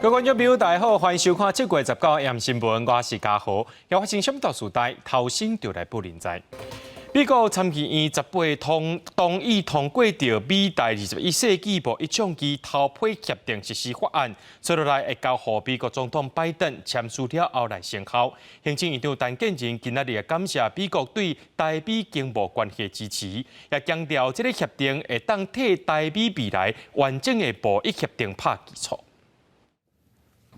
各位觀眾朋友，大家好，歡迎收看7月19 AM 新聞，我是嘉豪。猶發生啥物大事代，頭先就來報您知。美國參議院18通同意通過著美台21世紀貿易倡議投批協定實施法案，接落來會交予美國總統拜登簽署了後來生效。行政院長陳建仁今仔日也感謝美國對台美經貿關係支持，也強調這个協定會當替台美未來完整的貿易協定拍基礎。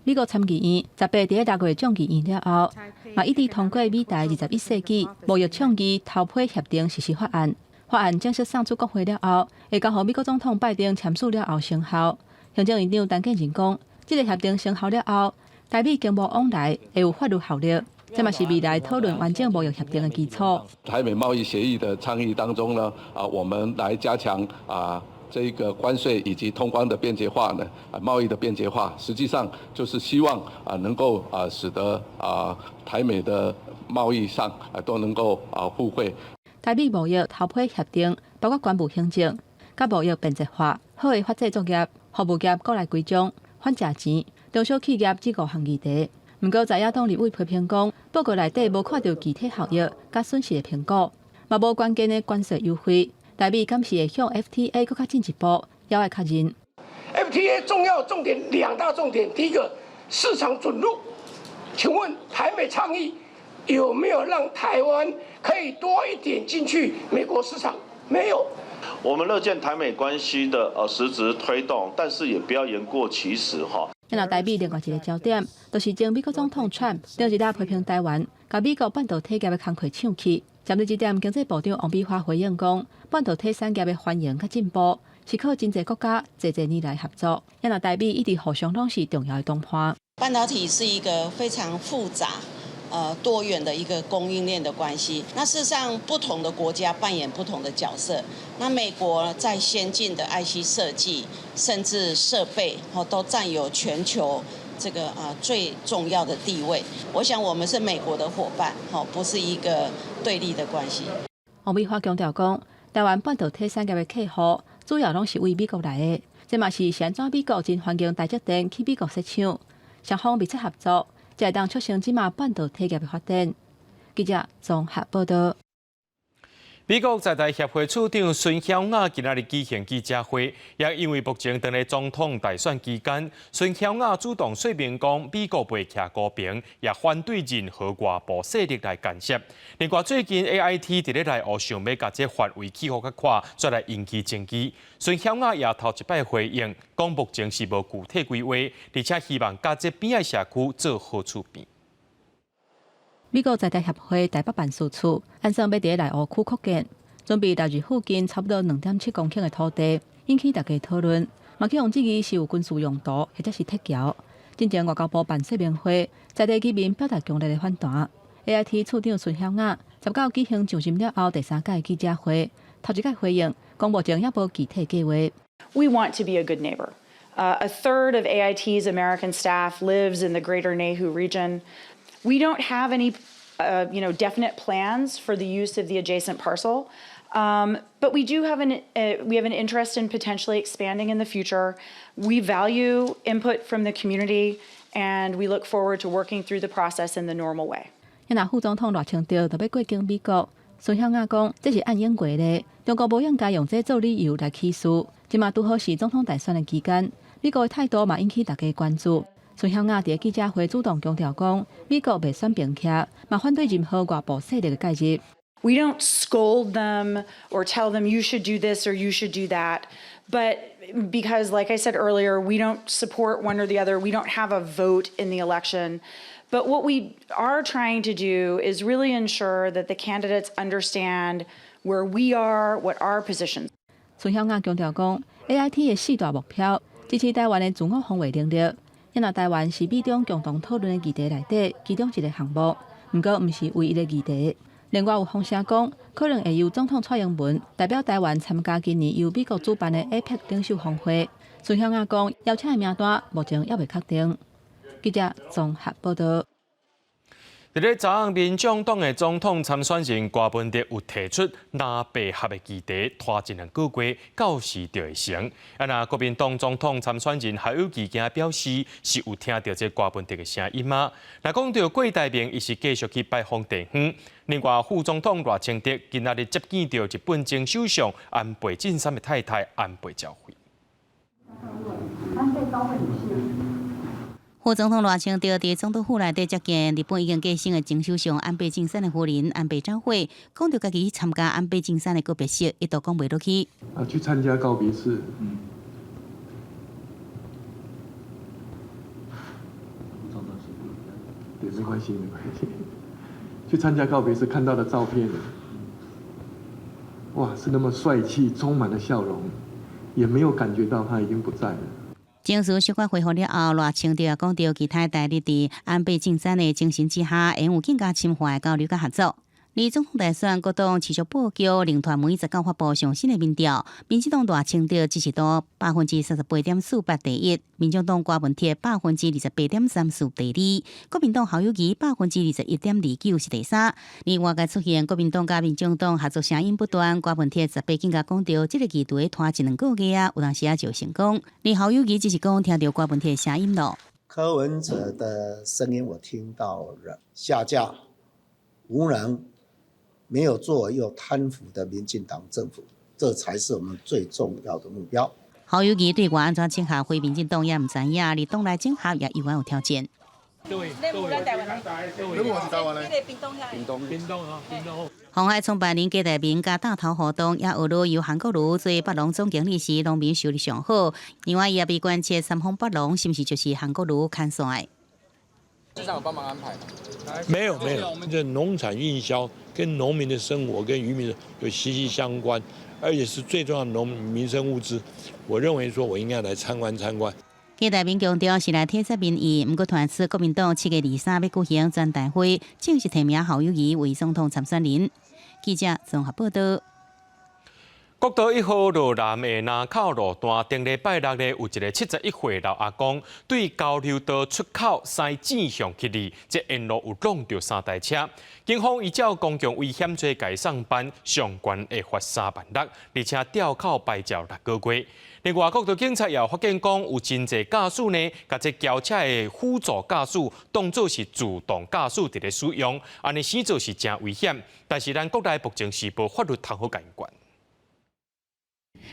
美國參議院18佇6月眾議院了後，嘛一致通過美台21世紀貿易倡議投批協定實施法案。法案正式送出國會了後，會交予美國總統拜登簽署了後生效。行政院長陳建仁講，這个協定生效了後，台美經貿往來會有法律效力，這嘛是未來討論完整貿易協定的基礎。台美貿易協議的倡議當中呢，啊，我們來加強啊，這個關稅以及通關的便捷化呢，啊，貿易的便捷化，實際上就是希望啊，能夠啊，使得啊，台美的貿易上啊，都能夠啊，互惠。台美貿易投批協定包括關務行政、佮貿易便捷化、好的法制作業、服務業國內規章、反食錢、中小企業這五項議題。毋過在野黨立委批評講，報告內底無看著具體效益佮損失的評估，嘛無關鍵的關稅優惠。台美敢是會向 FTA 閣較進一步，猶愛確認。 FTA 重要重點兩大重點，第一個市場准入，請問台美倡議有沒有讓台灣可以多一點進去美國市場？沒有。我們樂見台美關係的實質推動，但是也不要言過其實哈。然後台美另外一个焦點，就是前美國總統川普頂一日批評台灣，共美國半導體業的工課搶去。針對這點，經濟部長王美花回應講，半導體產業的繁榮佮進步，是靠真濟國家濟濟年來合作。因為台美一直互相攏是重要的同伴。半導體是一個非常複雜、多元的一個供應鏈的關係。那事實上，不同的國家扮演不同的角色。那美國在先進的 IC 設計，甚至設備，都佔有全球這個啊最重要的地位。我想我們是美國的夥伴，不是一個對立的關係。王美花強調講，台灣半導體產業的客戶主要攏是為美國來的，這嘛是按怎美國真歡迎台積電去美國設廠，雙方密切合作，才會當促成這馬半導體業的發展。記者綜合報道。美國在台協會處長孫曉雅今仔日舉行記者會，也因為目前當咧總統大選期間，孫曉雅主動說明講，美國袂徛孤邊，也反對任何外部勢力來干涉。另外，最近 AIT 佇咧內湖想欲共這範圍起予較闊，煞來引起爭議。孫曉雅也頭一擺回應，講目前是無具體規劃，而且希望佮這邊仔社區做好處變。美國在台協會台北辦事處按算欲佇內湖區擴建，準備納入附近差不多2.7公頃的土地，引起大家討論。嘛去予質疑是有軍事用途，或者是撤僑。進前外交部辦說明會，在地居民表達強烈的反彈。AIT 處長孫曉雅19舉行上任了後第三屆記者會，頭一擺回應，講目前猶無具體計劃。 We want to be a good neighbor. A third of AIT's American staff lives in the Greater Neihu region. We don't have any definite plans for the use of the adjacent parcel, but we have an interest in potentially expanding in the future. We value input from the community, and we look forward to working through the process in the normal way. 若副總統賴清德就欲過境美國，孫曉雅講這是按應過的，中國無應該用這做理由來起訴。這馬拄好是總統大選的期間，美國的態度嘛引起大家關注。孫曉雅佇記者會主動強調講，美國袂選邊徛，嘛反對任何外部勢力的介入。 We don't scold them or tell them you should do this or you should do that, but because, like I said earlier, we don't support one or the other. We don't have a vote in the election. But what we are trying to do is really ensure that the candidates understand where we are, what our positions. 孫曉雅強調講，AIT 的四大目標支持台灣的自我防衛能力。因為台灣是美中共同討論的議題內底其中一个項目，毋過毋是唯一的議題。另外有風聲講，可能會由總統蔡英文代表台灣參加今年由美國主辦的 APEC 領袖峰會。孫曉雅講，邀請的名單目前猶未確定。記者綜合報道。佇咧昨昏，民眾黨的總統參選人柯文哲有提出藍白合的議題，拖一兩個月，到時就會成。啊，若國民黨總統參選人侯友宜今仔表示，是有聽著這柯文哲的聲音嗎？若講著郭台銘，伊是繼續去拜訪地方。另外，副總統賴清德今仔日接見著日本前首相安倍晉三的太太安倍昭惠。副總統賴清德佇總統府內底接見日本已經過身的前首相安倍晉三的夫人安倍昭惠，講著家己去參加安倍晉三的告別式，一度講袂落去。啊，去參加告別式。對，沒關係，沒關係。去參加告別式看到的照片，哇，是那麼帥氣，充滿了笑容，也沒有感覺到他已經不在了。情緒小可恢復了後，賴清德也講著，其他代理佇安倍晉三的精神之下，會有更加深化的交流佮合作。而總統大選，各黨持續布局，龍傳媒19發布上新的民調，民進黨賴清德支持度38.48%第一，民眾黨柯文哲28.34%第二，國民黨侯友宜21.29%是第三。而外界出現國民黨佮民眾黨合作聲音不斷，柯文哲18更加講著，這個議題拖一兩個月啊，有當時啊就成功。而侯友宜只是講聽著柯文哲的聲音咯。柯文哲的聲音我聽到了，下架無能。沒有作為又貪腐的民進黨政府，這才是我們最重要的目標。侯友宜對外按怎整合非民進黨也毋知影，而黨內整合也猶原有挑戰。鴻海創辦人郭台銘佮大頭活動，也學了由韓國瑜做北農總經理時，農民收入上好。另外，伊也被關切三豐北農是毋是就是韓國瑜牽線的？市長有幫忙安排嗎？沒有沒有，這農產運銷跟農民的生活跟漁民有息息相關，而且是最重要的農民生物資。我認為說，我應該來參觀參觀。郭台銘強調是來體察民意，毋過傳出國民黨7月23欲舉行全代會，正式提名侯友宜為總統參選人。記者綜合報道。國道1號羅南的林口路段，頂禮拜六咧，有一個71歲老阿公對交流道出口駛正向起來，這沿路有挵著三台車。警方依照公共危險罪共伊送辦，上懸會罰3萬6，而且吊扣牌照6個月。另外，國道警察也有發現講，有真濟駕駛呢，共這轎車的輔助駕駛當做是自動駕駛佇咧使用，按呢生做是誠危險。但是咱國內目前是無法律通好共管。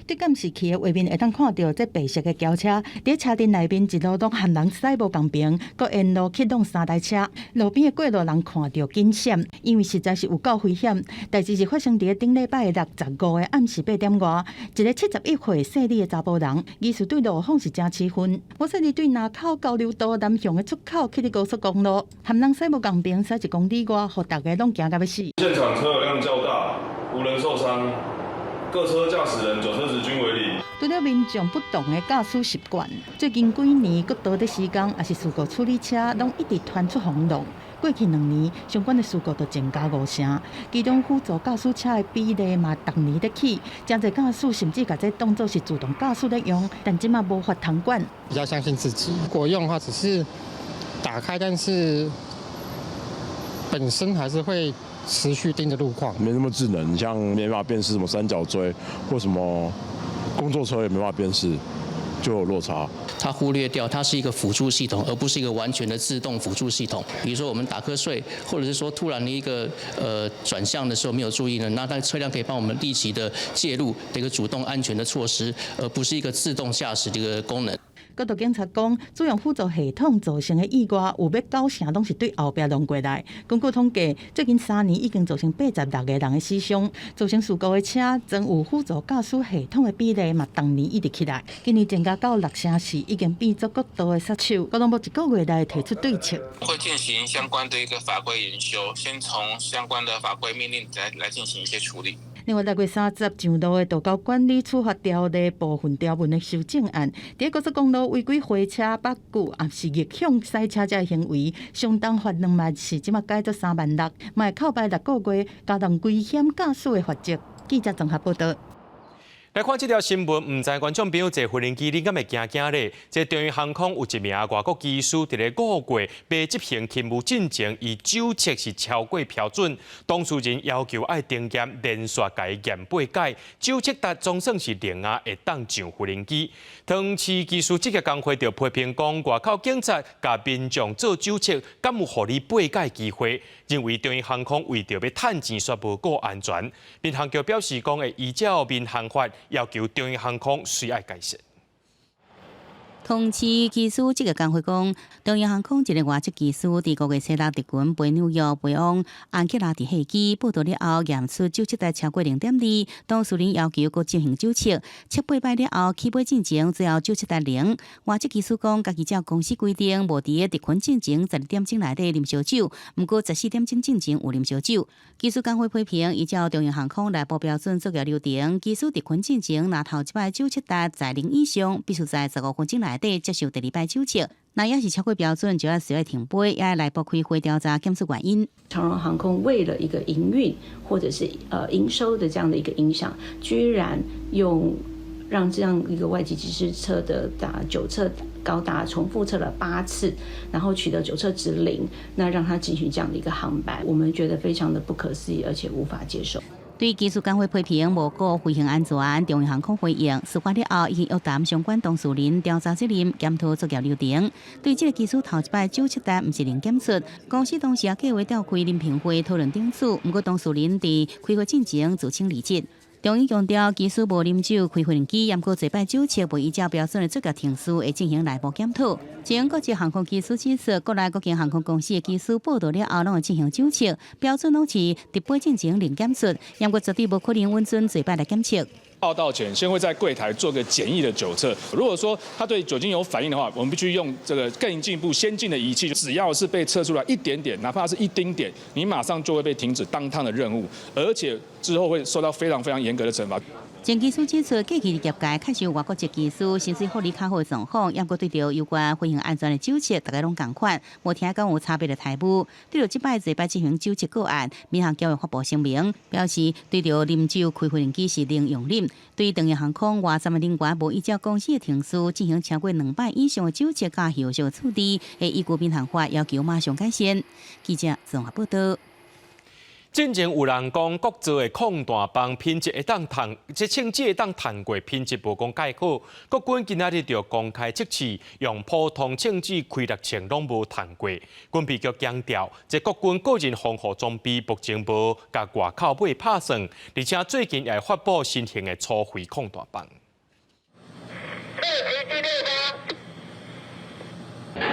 對監視器的畫面會當看著，這白色的轎車佇車陣內面一路攏和人駛無仝爿，閣沿路去挵三台車。路邊的過路人看著緊閃，因為實在是有夠危險。代誌是發生佇咧頂禮拜六15的暗時8點外，一個71歲姓李的查埔人，疑似對路況是誠氣憤，無說你對林口交流道南向的出口去佇高速公路，和人駛無仝爿駛1公里外，予逐家攏驚甲欲死。現場車流量較大，無人受傷。各車駕駛人酒測值均為零。除了民眾不同的駕駛習慣，最近幾年國道咧施工，抑是事故處理車，攏一直傳出轟動。過去兩年，相關的事故就增加5成，其中輔助駕駛車的比例嘛，逐年咧起。誠濟駕駛甚至共這當做是自動駕駛咧用，但這馬無法通管。比較相信自己，如果用的話，只是打開，但是本身還是會持續盯着路況，沒那麼智能，像沒辦法辨識什麼三角錐或什麼工作車也沒辦法辨識，就有落差。它忽略掉它是一個輔助系統，而不是一個完全的自動輔助系統。比如說我們打瞌睡，或者是說突然的一個轉向的時候沒有注意呢，那它車輛可以幫我們立即的介入的一個主動安全的措施，而不是一個自動駕駛這個功能。國道警察講，使用輔助系統造成的意外有欲九成攏是對後壁挵過來。根據統計，最近3年已經造成86個人的死傷，造成事故的車裝有輔助駕駛系統的比例嘛，逐年一直起來。今年增加到6成4，已經變作國道的殺手。交通部一個月內提出對策，會進行相關的一個法規研修，先從相關的法規命令來進行一些處理。另外，6月30上路的道交管理處罰條例部分條文的修正案，佇高速公路違規回車、北久，抑是逆向駛車這行為，相當罰2萬4，這馬改做3萬6，嘛會扣牌6個月，加重危險駕駛的罰則。記者綜合報道。來看這條新聞，毋知觀眾朋友坐飛行機，你敢會驚驚咧？這長榮航空有一名外國機師，佇咧5月欲執行勤務進前，伊酒測是超過標準，當事人要求愛停檢，連續共伊驗八擺，酒測值總算是零啊，會當上飛行機。桃園市機師職業工會就批評講，外口警察共民眾做酒測，敢有予你八擺機會？認為長榮航空為著欲趁錢，煞無顧安全。民航局表示講，會依照民航法要求長榮航空需愛解釋。桃園市機師職業工會講，長榮航空一個外籍機師佇5月初6特勤飛紐約飛往安克拉治客機報到了後，驗出酒測值超過0.2，當事人要求閣進行酒測，測八擺了後起飛進前，最後酒測值零。外籍機師講，家己照公司規定，無佇咧特勤進前12點鐘內底啉燒酒，毋過14點鐘進前有啉燒酒。機師工會批評，依照長榮航空內部標準作業流程，機師特勤進前若頭一擺酒測值在零以上，必須在15分鐘內底接受第二擺酒測，若猶是超過標準，就愛需要停飛，也愛內部開會調查檢出原因。長榮航空為了一個營運或者是營收的這樣的一個影響，居然用讓這樣一個外籍機師測的達酒測高達重複測了8次，然後取得酒測值零，那讓他進行這樣的一個航班，我們覺得非常的不可思議，而且無法接受。對機師工會批評無顧飛行安全，長榮航空回應，事發了後已經約談相關當事人調查責任，檢討作業流程。對這個機師頭一擺酒測值毋是零檢出，公司當時也計劃召開臨評會討論定處，毋過當事人佇開會進前自請離職。長榮強調，機師無啉酒開飛機，毋過這擺酒測無依照標準的作業程序，會進行內部檢討。前國際航空機師指出，國內各間航空公司的機師報到了後，攏會進行酒測，標準攏是佇飛進前零檢出，毋過絕對無可能允准這擺來檢測。報到前先會在櫃台做個簡易的酒測，如果說他對酒精有反應的話，我們必須用這個更進一步先進的儀器。只要是被測出來一點點，哪怕是一丁點，你馬上就會被停止當趟的任務，而且之後會受到非常非常嚴格的懲罰。前機師指出，過去佇業界確實有外國籍機師薪水福利較好的狀況，猶閣對著有關飛行安全的酒測，大家攏仝款，無聽講有差別的待遇。對著這擺這擺執行酒測個案，民航局會發布聲明，表示對著啉酒開飛機是零容忍。對長榮航空外站的人員無依照公司的程序進行超過兩擺以上的酒測佮後續處置，會依據民航法要求馬上改善。記者綜合報道。進前有人講國造的抗彈棒品質會當通，這槍支會當通過品質無講蓋好。國軍今仔日就公開測試，用普通槍支開六槍攏無通過。軍備局強調，這國軍個人防護裝備目前無共外口買拍算，而且最近也會發布新型的粗飛抗彈棒。6、7、6、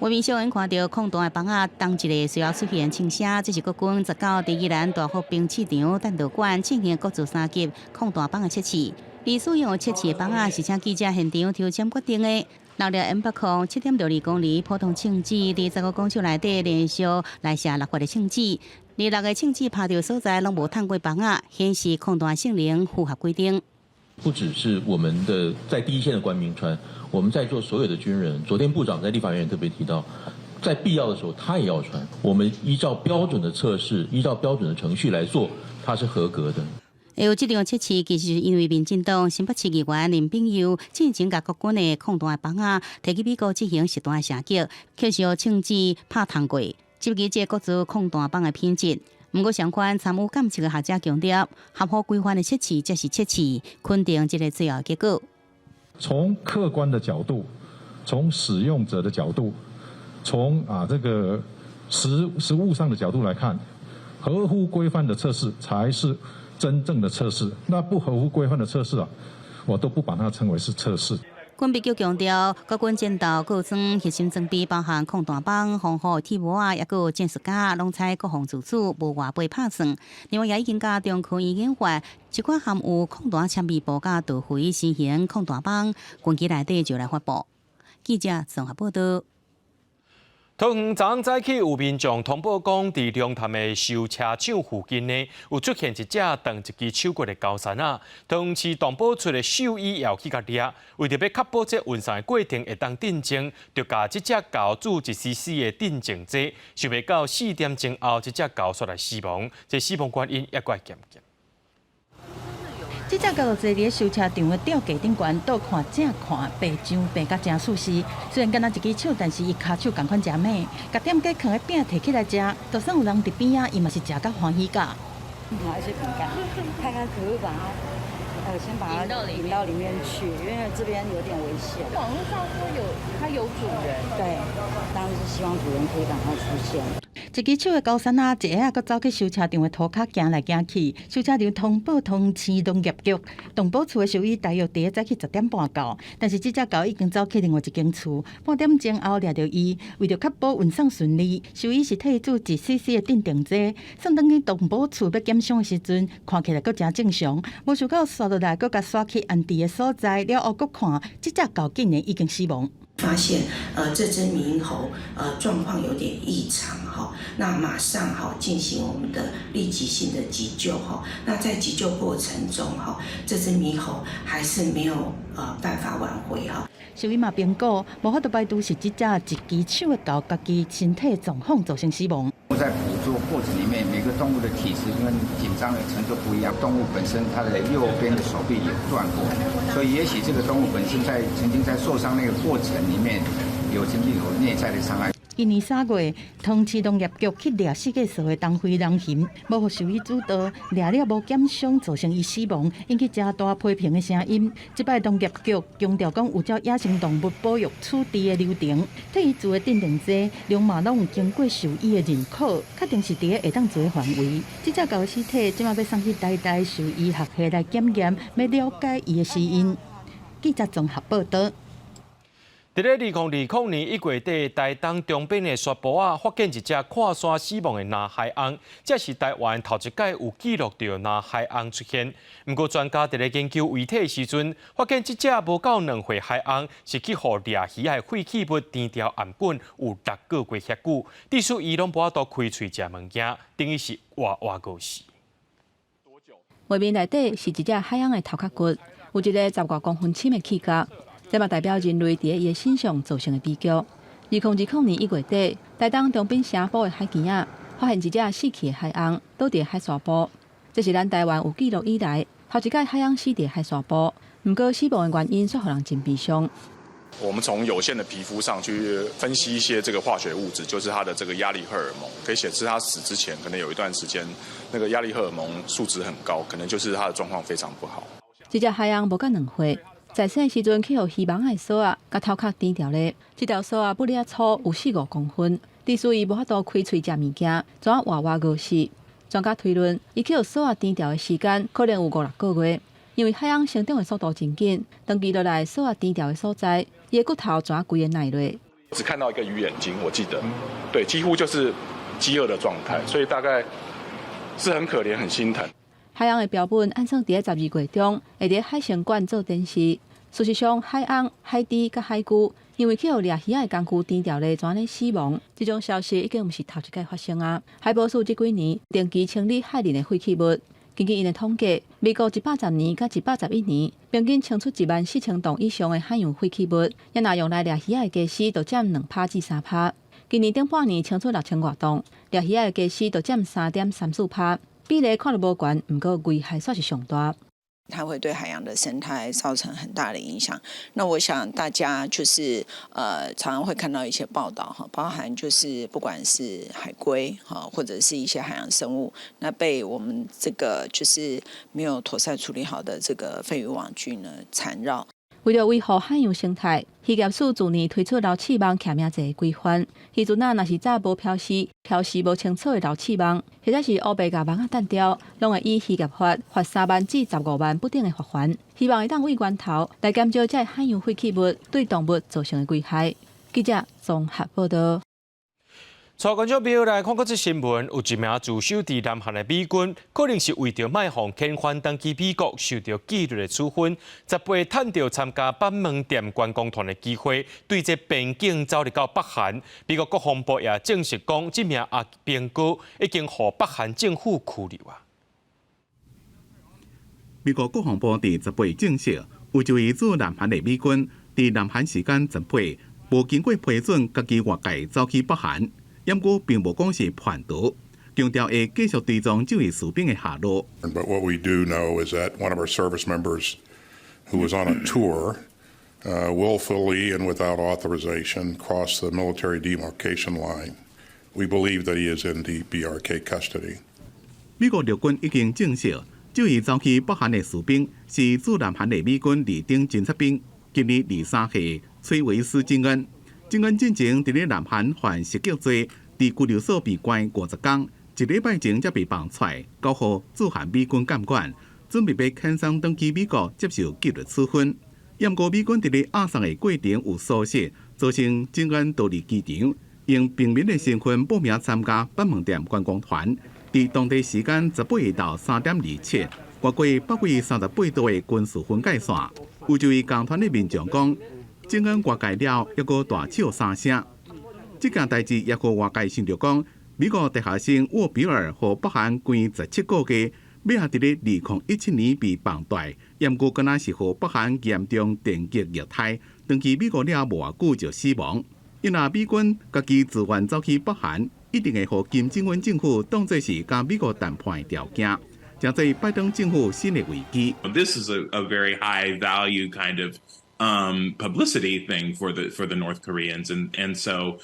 畫面上看著抗彈的棒仔，當一个隨後出現槍聲，這是國軍19佇宜蘭大福兵試場彈道館進行國造三級抗彈棒的測試。而使用測試的棒仔是請記者現場抽籤決定的。六粒 M80 7.62公里普通槍支，佇15公尺內底連續來射六發的槍支，而六个槍支拍著所在攏無通過棒仔，顯示抗彈性能符合規定。不只是我們的在第一線的官兵穿，我們在座所有的軍人。昨天部長在立法院也特別提到，在必要的時候他也要穿。我們依照標準的測試，依照標準的程序來做，它是合格的。會有這場測試，其實是因為民進黨新北市議員林炳佑進前共國軍的抗彈棒仔提去美國進行實彈的射擊，卻是予槍支拍通過，質疑這國造抗彈棒的品質。毋過，相關參與監測的學者強調，合乎規範的測試才是測試，肯定這个最後結果。從客觀的角度，從使用者的角度，從這個實務上的角度來看，合乎規範的測試才是真正的測試。那不合乎規範的測試啊，我都不把它稱為是測試。軍備局強調，國軍戰鬥個裝核心裝備包含抗彈棒、防護鐵帽仔，抑閣有戰術甲，攏採國防自主，無外賣拍算。另外，也已經共中科院研發一款含有抗彈纖維布佮導飛新型抗彈棒，近期內底就來發布。記者綜合報道。桃園昨昏早起有民眾通報講，佇龍潭的修車廠附近呢，有出現一隻斷一支手骨的猴桫仔。桃園市動保處的獸醫也有去共掠，為著欲確保這運送的過程會當鎮靜，就共這隻猴注一絲絲的鎮靜劑。想袂到4點鐘後，這隻猴煞來死亡，這死亡原因猶閣檢驗。這隻狗坐佇修車場的吊架頂懸，倒看正看，白上白甲誠舒適。雖然干焦一支手，但是伊跤手仝款誠猛，共點雞囥佇餅提起來食，就算有人佇邊仔，伊嘛是食甲歡喜甲。拿一些餅乾，看看可不可以把它，先把它引到裡面去，因為這邊有點危險。網絡上說有，它有主人。對，當然是希望主人可以趕快出現。一支手的高山仔，一下仔閣走去修車場的塗跤行來行去。修車場通報湯市農業局，動保處的獸醫大約佇早起10點半到，但是這隻狗已經走去另外一間厝。半點鐘後掠著伊，為著確保運送順利，獸醫是替伊注1 cc 的鎮定劑。送轉去動保處欲檢傷的時陣，看起來閣誠正常。無想到紲落來閣共徙去安置的所在了後，閣看這隻狗竟然已經死亡。發現，這隻獼猴，狀況有點異常，哈，那馬上哈進行我們的立即性的急救，哈，那在急救過程中，哈，這隻獼猴還是沒有，辦法挽回，哈。獸醫嘛評估，無法度排除是這隻一支手的狗家己身體狀況造成死亡。在捕捉過程裡面，每個動物的體質跟緊張的程度不一樣，動物本身它的右邊的手臂也斷過，所以也許這個動物本身在曾經在受傷那個過程裡面，有曾經有內在的傷害。今年3月，湯市農業局去掠世界數的東非人熊，無予獸醫主導，掠了無檢傷，造成伊死亡，引起誠大批評的聲音。這擺農業局強調講，有照野生動物保育處置的流程，替伊注的鎮定劑，量嘛攏有經過獸醫的認可，確定是佇咧會當做的範圍。這隻狗的屍體這馬欲送去台大獸醫學系來檢驗，欲了解伊的死因。記者綜合報導。佇咧2020年1月底，台東長濱的沙埔仔發現一隻跨山死亡的藍海鵪，這是台灣頭一擺有記錄著藍海鵪出現。毋過專家佇咧研究遺體的時陣，發現這隻無夠2歲海鵪是去予掠魚的廢棄物甜調頷頸有6個月遐久，致使伊攏無法度開喙食物件，等於是活活餓死。畫面內底是一隻海鵪的頭殼骨，有一个10外公分深的齒角。這嘛代表人類佇伊的身上造成的悲劇。2020年1月底，台東長濱城埔的海墘仔發現一隻死去的海鵪，倒佇海沙埔。這是咱台灣有記錄以來頭一擺海鵪死佇海沙埔。毋過死亡的原因卻予人真悲傷。我們從有限的皮膚上去分析一些這個化學物質，就是它的這個壓力荷爾蒙，可以顯示他死之前可能有一段時間，那個壓力荷爾蒙數值很高，可能就是他的狀況非常不好。這隻海鵪無夠2歲。在生的時陣，去予漁網的索仔共頭殼纏牢咧。這條索仔不爾粗，有4、5公分，致使伊無法度開喙食物件，怎啊活活餓死？專家推論，伊去予索仔纏牢的時間可能有5、6個月，因為海鵪成長的速度真緊，長期落來索仔纏牢的所在，伊的骨頭怎啊規个迺落。只看到一個魚眼睛，我記得，對，幾乎就是飢餓的狀態，所以大概是很可憐、很心疼。海鵪的標本按算佇咧12月中會佇海生館做展示。事實上，海鵪、海豬佮海龜因為去予掠魚仔的工具纏牢咧，怎按呢死亡？這種消息已經毋是頭一擺發生啊！海保署這幾年定期清理海裡的廢棄物。根據𪜶的統計，美國110年佮111年平均清出1萬4千噸以上的海洋廢棄物，也若用來掠魚仔的家私，就佔2趴至3趴。今年頂半年清出6千外噸，掠魚仔的家私就佔3.34趴，比例看著無懸，毋過危害煞是上大。它會對海洋的生態造成很大的影響。那我想大家就是常常會看到一些報道哈，包含就是不管是海龜哈，或者是一些海洋生物，那被我們這個就是沒有妥善處理好的這個廢漁網具呢纏繞。為著維護海洋生態，漁業署自年推出流刺網記名制的規範。漁船仔若是早無標示、標示無清楚的流刺網，或者是烏白共網仔彈掉，攏會依漁業法罰3萬至15萬不等的罰鍰。希望會當對源頭來減少這海洋廢棄物對動物造成的危害。記者綜合報導。帶觀眾朋友來看閣則新聞，有一名駐守佇南韓的美軍，可能是為著莫予遣返轉去美國，受著紀律的處分，十八趁著參加板門店觀光團的機會，對這邊境走入到北韓。美國國防部也證實講，這名阿兵哥已經予北韓政府拘留啊。美國國防部佇十八證實，有一位駐南韓的美軍，佇南韓時間十八，無經過批准，家己越界走去北韓。毋過並無講是叛逃。強調會繼續追蹤這位士兵的下落。 But what we do know is that one of our service members who was on a tour willfully and without authorization crossed the military demarcation line. We believe that he is in DPRK custody. 美國陸軍已經證實，這位走去北韓的士兵是駐南韓的美軍二等偵察兵，今年23歲，崔維斯·金恩。金恩進前佇咧南韓犯襲擊罪，佇拘留所被關50工，一禮拜前才被放出來，交予駐韓美軍監管，準備欲遣送轉去美國接受紀律處分。毋過美軍佇咧押送的過程有疏失，造成金恩逃離機場，用平民的身份報名參加板門店觀光團，佇當地時間18日晝3點27，越過北緯38度的軍事分界線。有一位同團的民眾講，金恩越界了，猶閣大笑三聲。這件代誌也予外界想著講，美國大學生沃比爾予北韓關17個月，尾仔佇咧2017年被放貸，毋過敢若是予北韓嚴重電擊虐待，轉去美國了無偌久就死亡。因若美軍家己自願走去北韓，一定會予金正恩政府當作是佮美國談判的條件，成做拜登政府新的危機。 This is a very high value kind of publicity thing for the North Koreans, and so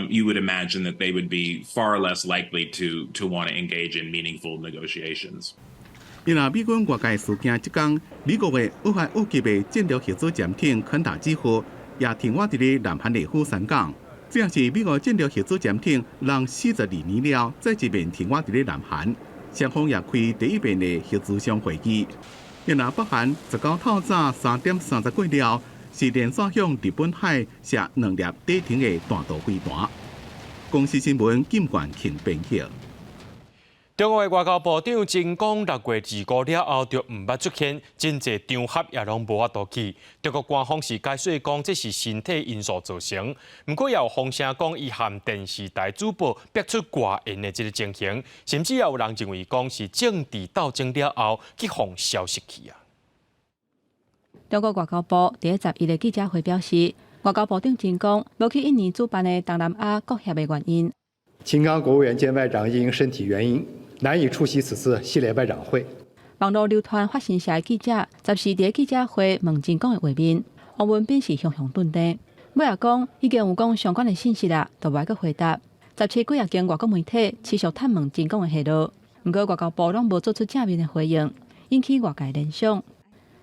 you would imagine that they would be far less likely to want to engage in meaningful negotiations. 因若美軍越界事件這工，美國的奧漢奧級的戰略核子潛艇肯塔基號也停倚佇咧南韓的釜山港。這也是美國戰略核子潛艇人42年了，再一遍停倚佇咧南韓，雙方也開第一遍的核諮商會議。因若北韓19透早3點30過了，是連續向日本海射兩粒短程的彈道飛彈。公視新聞金冠慶編譯。中國的外交部長秦剛6月25了後就毋捌出現，真濟場合也攏無法度去。中國官方是解釋講這是身體因素造成，毋過也有風聲講伊和電視台主播逼出外緣的這个情形，甚至也有人認為講是政治鬥爭了後去予消失去啊。中國外交部佇11的記者會表示，外交部長秦剛無去印尼主辦的東南亞國協的原因。秦剛國務院兼外長因身體原因，難以出席此次系列外長會。網路流傳法新社的記者十時佇記者會問秦剛的畫面，王文斌是雄雄頓定，尾仔講已經有講相關的信息啦，就無愛閣回答。17幾仔間外國媒體持續探問秦剛的下落，毋過外交部攏無做出正面的回應，引起外界聯想。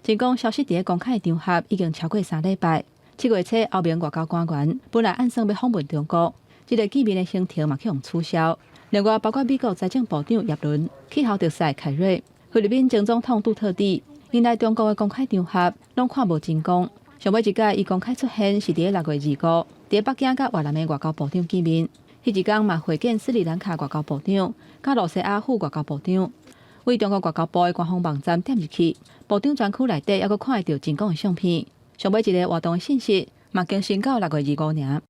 秦剛消失佇公開場合已經超過3禮拜。7月初，歐盟外交官員本來按算欲訪問中國，這个見面的行程嘛去予取消。另外，包括美國財政部長葉倫、氣候特使凱瑞、菲律賓前總統杜特蒂，𪜶來中國的公開場合攏看無秦剛。上尾一擺伊公開出現是佇6月25，佇北京佮越南的外交部長見面。彼一工嘛會見斯里蘭卡外交部長、佮露西亞副外交部長。對中國外交部的官方網站點入去，部長專區內底猶閣看會著秦剛的相片。上尾一个活動的信息嘛更新到6月25爾。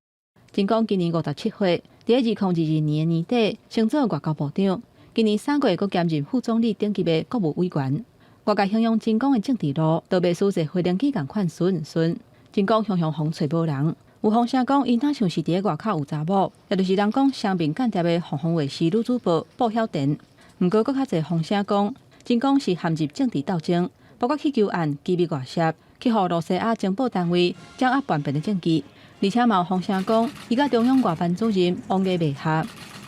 秦剛今年57歲，佇2022年年底升做外交部長。今年3月閣兼任副總理等級的國務委員。外界形容秦剛的政治路，都袂輸坐飛行機仝款順順。秦剛常常予揣無人，有風聲講伊若像是佇外口有查某，也就是人講雙面間諜的鳳凰衛視女主播布曉田。毋過，閣較濟風聲講，秦剛是陷入政治鬥爭，包括氣球案機密外洩，去予露西亞情報單位掌握叛變的證據。而且嘛有風聲講，伊佮中央外辦主任王毅袂合，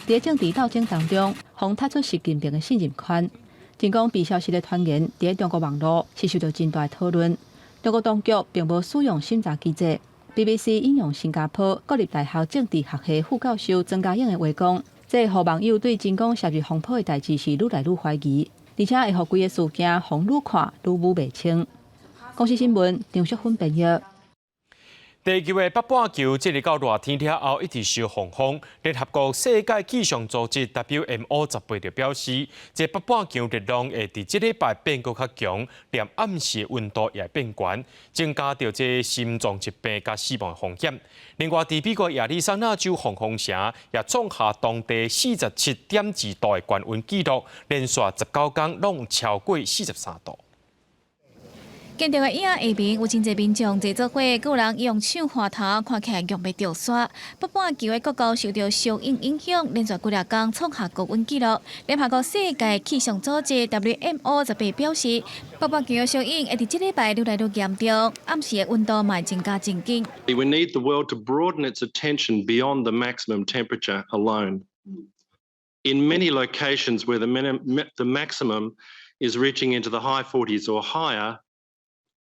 佇政治鬥爭當中，予踢出習近平的信任圈。秦剛被消失的傳言，佇中國網路是受到真大的討論。中國當局並無使用審查機制。BBC 引用新加坡國立大學政治學系副教授曾家英的話講，這會予網友對秦剛涉入風波的代誌是愈來愈懷疑，而且會予規个事件予愈看愈模袂清。公視新聞張淑芬編譯。地球的北半球進入到熱天了後，一直燒黃風。聯合國世界氣象組織 WMO 18就表示，這北半球熱浪會佇這禮拜變閣較強，連暗時溫度也會變懸，增加著這心臟疾病佮死亡的風險。另外，佇美國亞利桑那州黃蜂城也創下當地47.2度的高溫紀錄，連續19工攏超過43度。見著的影下面有真濟民眾坐做伙，閣有人用手滑頭，看起來強欲著沙。北半球的各國受著燒熱影響，連續幾若工創下高溫紀錄。聯合國世界氣象組織 WMO 18表示，北半球的燒熱會佇這禮拜愈來愈嚴重，暗時的溫度嘛會增加真緊。 We need the world to broaden its attention beyond the maximum temperature alone. In many locations where the maximum is reaching into the high 40s or higher,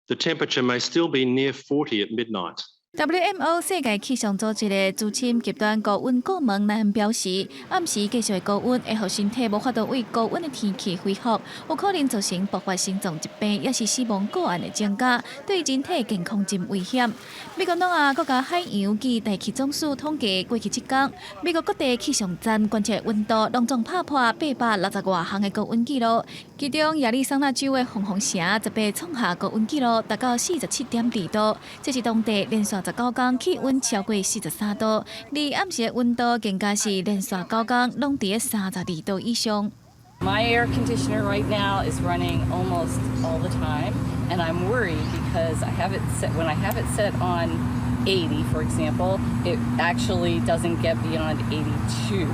the temperature may still be near 40 at midnight. WMO 世界氣象組織的資深極端高溫顧問南表示，暗時繼續的高溫會予身體無法度對高溫的天氣恢復，有可能造成爆發心臟疾病，抑是死亡個案的增加，對人體健康真危險。美國諾亞國家海洋暨大氣總署統計，過去七工，美國各地氣象站觀測溫度攏總拍破860外項的高溫紀錄，其中亞利桑那州的鳳凰城18創下高溫紀錄，達到47.2度，這是當地連續19工氣溫超過43度，而暗時的溫度更加是連續9工攏佇32度以上。 My air conditioner right now is running almost all the time, and I'm worried because I have it set when I have it set on 80, for example, it actually doesn't get beyond 82.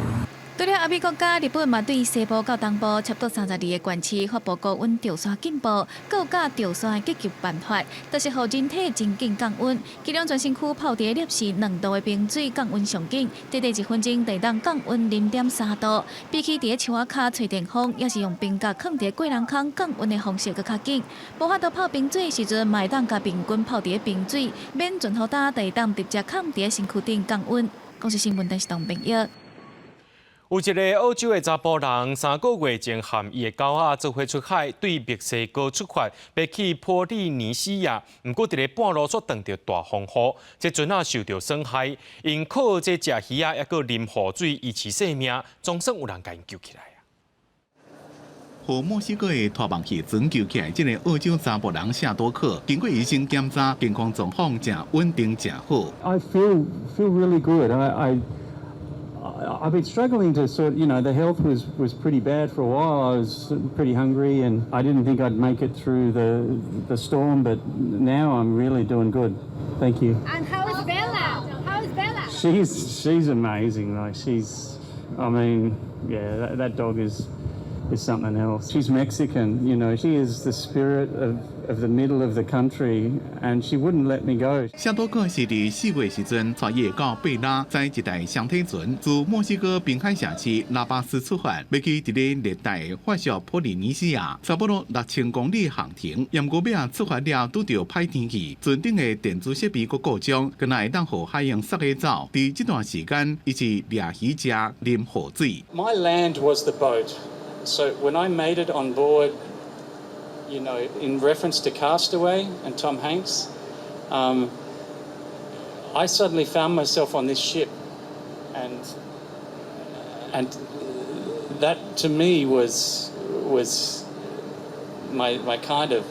除了歐美國家，日本嘛對西部到東部差不多32個縣市發布高溫著沙警報，閣有佮著沙的急救辦法，就是予人體真緊降溫。其中全身軀泡佇攝氏2度的冰水降溫上緊，短短1分鐘就會當降溫0.3度。比起佇樹仔跤吹電風，抑是用冰角囥佇過人空降溫的方式閣較緊。無法度泡冰水時陣，嘛會當共面巾泡佇冰水，免盡予焦，就會當直接囥佇身軀頂降溫。公視新聞電視台編譯。有一个澳洲的查埔人，3個月前和伊的狗仔做伙出海，對墨西哥出發，欲去波利尼西亞。毋過佇咧半路煞撞著大風雨，這船仔受著損害，𪜶靠這食魚仔，抑閣啉雨水維持性命，總算有人共𪜶救起來。予墨西哥的拖網漁船救起來，這个澳洲查埔人夏多克，經過醫生檢查，健康狀況誠穩定，誠好。 I feel really good. I've been struggling to sort, the health was pretty bad for a while. I was pretty hungry and I didn't think I'd make it through the storm, but now I'm really doing good. Thank you. And how is Bella? How is Bella? She's amazing. Like she's, I mean, yeah, that dog is something else. She's Mexican. She is the spirit of the middle of the country, and she wouldn't let me go. 夏多克是佇4月時陣，帶伊的狗貝拉，坐一台雙體船，自墨西哥濱海城市拉巴斯出發，欲去佇咧熱帶的法屬波利尼西亞，差不多6000公里航程。毋過尾仔出發了，拄著歹天氣，船頂的電子設備閣故障，敢若會當予海湧捒去走。佇這段時間，伊是掠魚食、啉雨水。 My land was the boat. So when I made it on board, in reference to Castaway and Tom Hanks, I suddenly found myself on this ship, and that to me was my kind of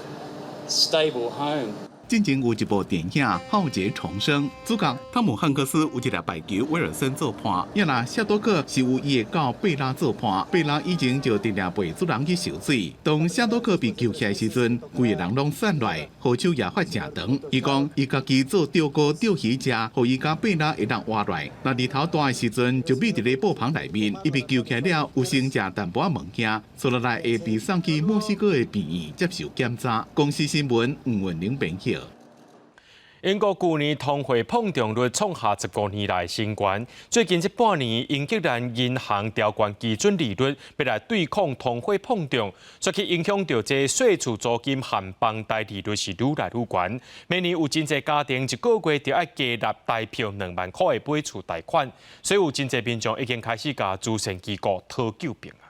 stable home. 進前有一部電影《浩劫重生》，主角湯姆漢克斯有一粒排球威爾森做伴，抑若夏多克是有伊的狗貝拉做伴。貝拉以前就定定陪主人去泅水。當夏多克被救起來時陣，規个人攏散落來，予手也發誠長。伊講，伊家己做釣竿釣魚食，予伊佮貝拉會當活落來。若日頭大的時陣，就覕佇咧布棚內面。伊被救起來了，有先食淡薄仔物件，接落來會被送去墨西哥的病院接受檢查。公視新聞吳文玲編譯。英國舊年通貨膨脹率創下15年來新高。最近這半年，英格蘭銀行調懸基準利率，欲來對抗通貨膨脹，煞去影響著這細厝租金和房貸利率是愈來愈懸。每年有真濟家庭一個月就愛加納台票2萬箍的買厝貸款，所以有真濟民眾已經開始共慈善機構討救兵啊。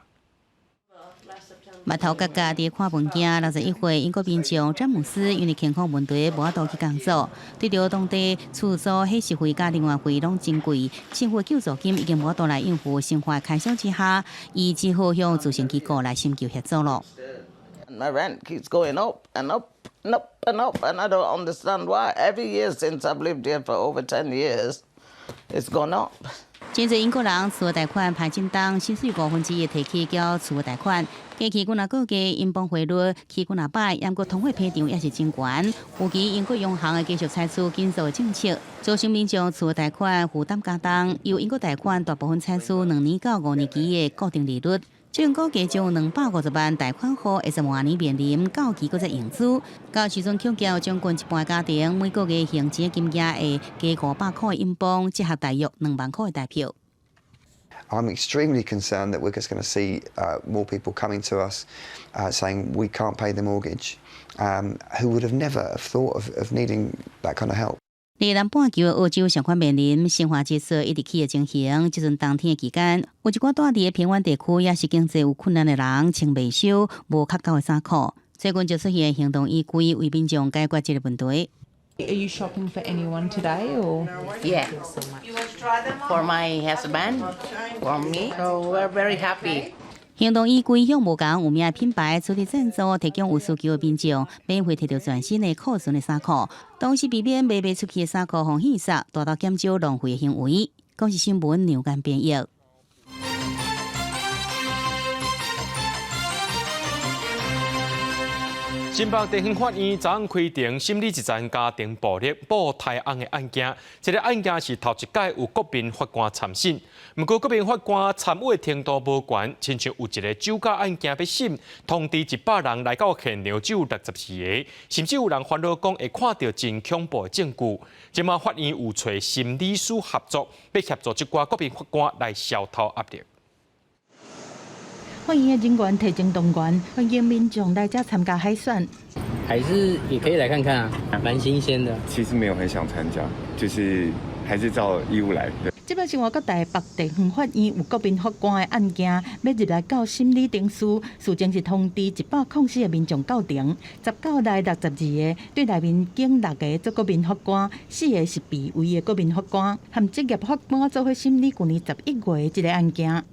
目頭角角佇看物件，61歲英國民眾詹姆斯因為健康問題無法度去工作，對著當地厝租、伙食費佮能源費攏真貴，政府救助金已經無法度來應付生活開銷之下，伊只好向慈善機構來尋求協助囉。 My rent keeps going up and up and up and up, and I don't understand why. Every year since I've lived here for over 10 years, it's gone up. 真濟英國人厝貸款歹震動，薪水1/5提去繳厝貸款。過去幾若個月英鎊匯率起幾若擺，毋過通貨膨脹也是真懸。預期英國央行會繼續採取緊縮政策，造成民眾厝貸款負擔加重。由英國貸款大部分採取2年到5年期的固定利率，政府估計將有250萬貸款戶會在明年面臨到期閣再融資。到時陣恐驚有將近一半家庭每個月還錢的金額會加500箍的英鎊，折合大約2萬箍的台票。 I'm extremely concerned that we're just going to see more people coming to us saying we can't pay the mortgage, who would have never have thought of needing that kind of help. 佇南半球的澳洲相款面臨生化指數一直起的情形，這陣冬天的期間，有一寡住佇偏遠地區，也是經濟有困難的人，穿袂少無較厚的衫褲。最近就出現行動衣櫃，為民眾解決這個問題。 Are you shopping for anyone today or? Yeah, for my husband, for me. So we're very happy. 行動衣櫃向無仝有名的品牌出力贊助，提供有需求的民眾免費提著全新的庫存的衫褲，同時避免賣袂出去的衫褲予戲殺，達到減少浪費的行為。公視新聞梁間編譯。新北地方法院昨昏開庭審理一樁家庭暴力報刣翁的案件，這个案件是頭一擺有國民法官參審，毋過國民法官參與的程度無懸，親像有一个酒駕案件欲審，通知100人來到現場只有64个，甚至有人煩惱講會看著真恐怖的證據。這馬法院有揣心理師合作，欲協助這寡國民法官來消除壓力。法院的人員提前動員，歡迎民眾來遮參加海選。還是也可以來看看啊，蠻新鮮的。其實沒有很想參加，就是還是照義務來。這擺是外國台北地方法院有國民法官的案件，欲入來到審理程序，事前是通知104個民眾到庭，19來62個，對內面揀6个做國民法官，4個是備位的國民法官，和職業法官做伙審理舊年11月這个案件。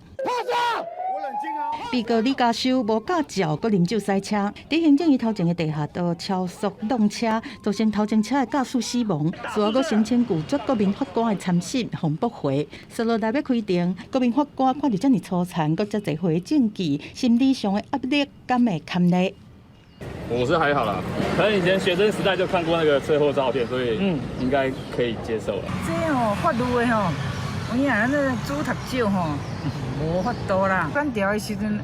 被告李家修無駕照，閣啉酒駛車，佇行政院頭前的地下道超速撞車，造成頭前車的駕駛死亡。事後閣聲稱拒絕國民法官的參審，予駁回。紲落來欲開庭，國民法官看著遮爾粗殘，閣遮濟歲的證據，心理上的壓力敢會堪呢？我是還好啦，可能以前學生時代就看過那個車禍照片，所以應該可以接受啦。這吼法律的吼，有影那主讀少吼。無法度啦，管調的時陣，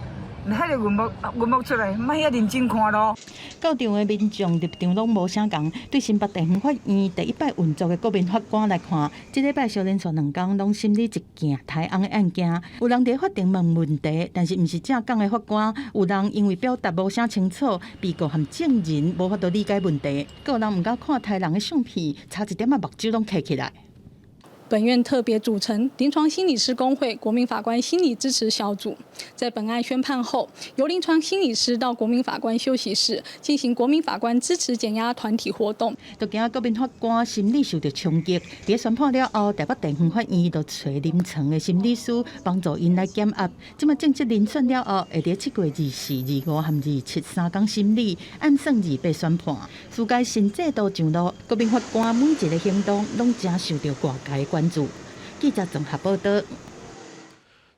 彼个銀幕出來，莫遐認真看咯。到場的民眾立場攏無相仝，對新北地方法院第一擺運作的國民法官來看，這禮拜小連續兩工攏審理一件刣翁的案件，有人佇法庭問問題，但是毋是正港的法官，有人因為表達無啥清楚，被告和證人無法度理解問題，閣有人毋敢看刣人的相片，差一點仔目睭攏開起來。本院特別組成臨床心理師公會國民法官心理支持小組，在本案宣判後，由臨床心理師到國民法官休息室進行國民法官支持減壓團體活動。就驚國民法官心理受著衝擊，佇宣判了後，台北地方法院就揣臨床的心理師幫助𪜶來減壓。這馬正式遴選了後，會佇7月24、25和27三工審理，按算28宣判。司改新制度上路，國民法官每一个行動攏誠受著外界關注。記者綜合報道。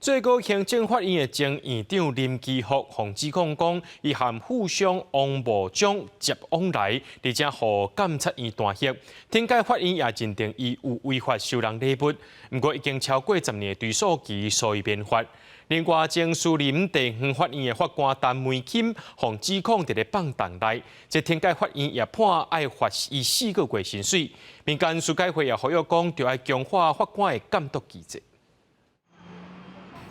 最高行政法院的前院長林基福，予指控講，伊和富商王某章接往來，而且予監察院彈劾。天界法院也認定伊有違法收人禮物，毋過已經超過10年的追訴期，所以免罰。另外，前士林地方法院的法官陳梅金，予指控佇咧放檔內，這天界法院也判愛罰伊4個月薪水。民間司改會也呼籲講，著愛強化法官的監督機制。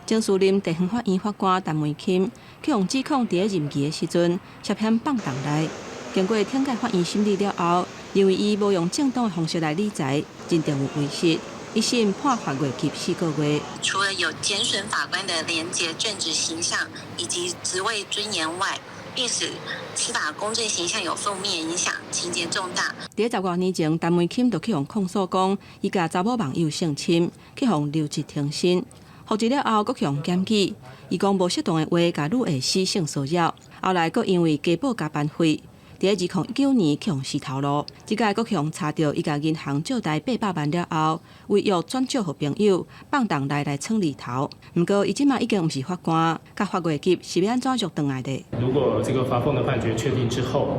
前士林地方法院法官陳梅金去予指控，佇咧任期的時陣涉嫌放檔內，經過天界法院審理了後，認為伊無用正當的方式來理財，認定有違失。一審判罰月給4個月。除了有減損法官的廉潔正直形象以及職位尊嚴外，並使司法公正形象有負面影響，情節重大。佇15年前，陳梅金就去予控訴講，伊共查某網友性侵，去予留職停薪。復職了後，閣去予檢舉，伊講無適當的話，共女下司性騷擾。後來閣因為加報加班費，佇2019年去予死頭路，這擺閣予查著伊共銀行借貸800萬了後，違約轉借予朋友，放動來來創利頭。毋過伊這馬已經毋是法官，佮法月級是欲按怎續轉來的？如果這個罰俸的判決確定之後，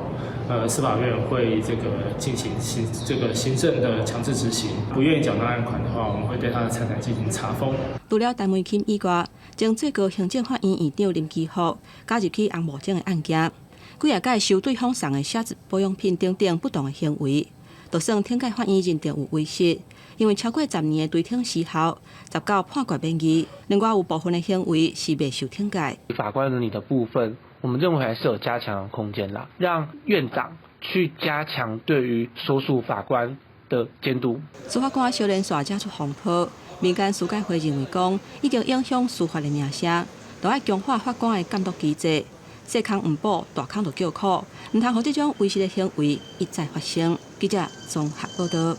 司法院會這個進行行這個行政的強制執行。不願意繳納案款的話，我們會對他的財產進行查封。除了陳梅琴以外，前最高行政法院院長林其福加入去紅毛證的案件，幾仔擺收對方送的寫字保養品等等不當的行為，就算懲戒法院認定有違失，因為超過10年的垂聽時效，19判決免議。另外有部分的行為是袂受懲戒。法官倫理的部分，我們認為還是有加強的空間啦，讓院長去加強對於所屬法官的監督。司法官小連紲惹出風波，民間司改會認為講已經影響司法的名聲，著愛強化法官的監督機制。細空毋補，大空就叫苦，毋通予這種違失的行為一再發生。記者綜合報道。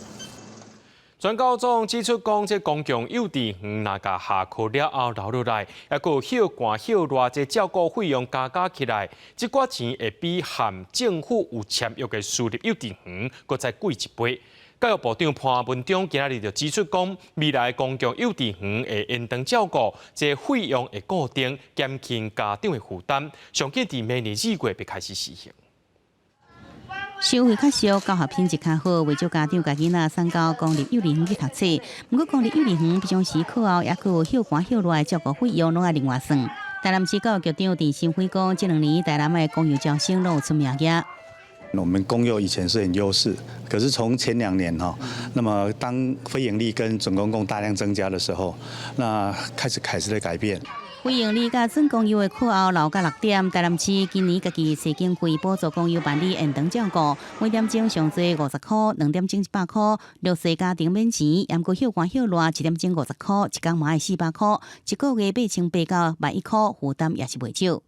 全教總指出講，這公共幼稚園若共下課了後留落來，抑閣有歇寒歇熱，這照顧費用加加起來，這寡錢會比和政府有簽約的私立幼稚園閣再貴一倍。教育部長潘文忠今仔日就指出講，未來公共幼稚園會延長照顧，這費用會固定，減輕家長的負擔。上緊佇明年2月欲開始實行。收費較俗，教學品質較好，袂少家長共囡仔送到公立幼兒園去讀冊。毋過公立幼兒園平常時課後，抑閣有歇寒歇熱的照顧費用，攏愛另外算。台南市教育局長鄭新輝講，這2年台南的公幼招生攏有出名額。我們公幼以前是很優勢，可是從前2年哈，那麼當非營利跟準公共大量增加的時候，那開始的改變。非營利佮準公幼的課後留到6點，台南市今年家己揣經費補助公幼辦理延長照顧，每點鐘上濟50箍，2點鐘100箍，弱勢家庭免錢，毋過歇寒歇熱，1點鐘50箍，一工嘛愛400箍，一個月88到11,000箍，負擔也是袂少。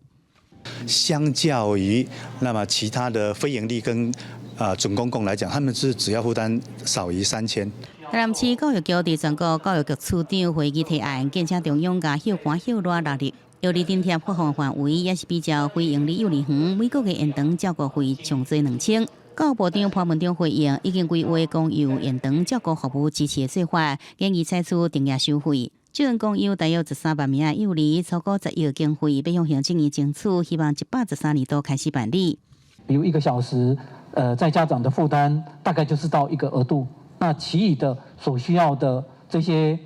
相較於那麼其他的非營利跟準公共來講，他們是只要負擔少於3000。台南市教育局佇全國教育局處長會議提案，建請中央共歇寒歇熱納入幼兒津貼發放範圍，也是比照非營利幼兒園每個月延長照顧費上濟2000。教育部長潘文忠回應，已經規劃公幼延長照顧服務支持的做法，建議採取定額收費。這陣公幼大約13萬名的幼兒，超過10億經費，欲向行政院爭取，希望113年度開始辦理。比如一個小時，在家長的負擔大概就是到一個額度。那其餘的所需要的這些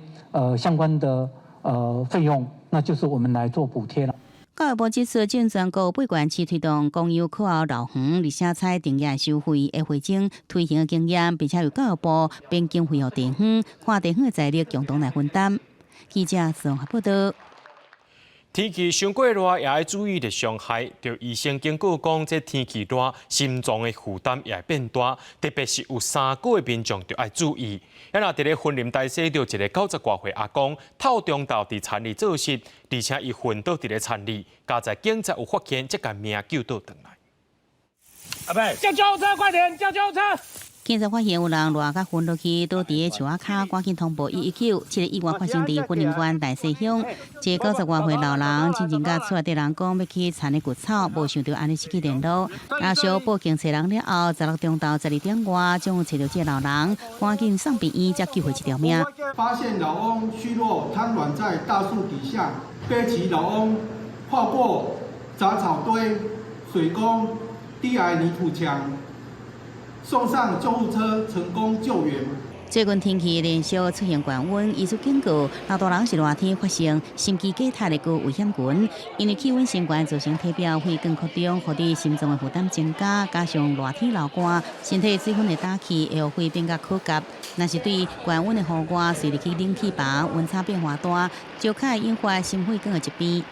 相關的費用，那就是我們來做補貼了。教育部指出，正全國八縣市推動公幼課後留園，而且採定額收費的會診推行的經驗，並且由教育部編經費予地方，看地方的財力共同來分擔。記者綜合報道。天氣傷過熱，也愛注意著傷害。著醫生警告講，這天氣熱，心臟的負擔也會變大，特別是有三高的民眾就愛注意。啊，若佇咧雲林大溪，著一个90外歲阿公，透中晝佇田裡做穡，而且伊昏倒佇咧田裡，佳哉警察有發現，才共命救倒轉來。阿伯，叫救護車，快點，叫救護車！警察發現有人熱甲昏落去，倒佇咧樹仔跤，趕緊通報119。這个意外發生佇雲林縣大溪鄉，這個90外歲老人進前佮厝內底人講欲去田裡割草，無想著按呢失去聯絡。家屬報警揣人了後，16中晝12點外，終於揣著這個老人，趕緊送病院才救回這條命。發現老翁虛弱癱軟在大樹底下，背起老翁跨過雜草堆、水溝、低矮泥土牆。送上救護車，成功救援。最近天氣連續出現高溫，醫師警告，老大人是熱天發生心肌梗塞的高危險群，因為氣溫升懸造成體表血管擴張，予你心臟的負擔增加，加上熱天流汗，身體水分的打去，會予肺變較渴竭。若是對高溫的戶外，隨時去冷氣房，溫差變化大，就較會引發心血管的疾病。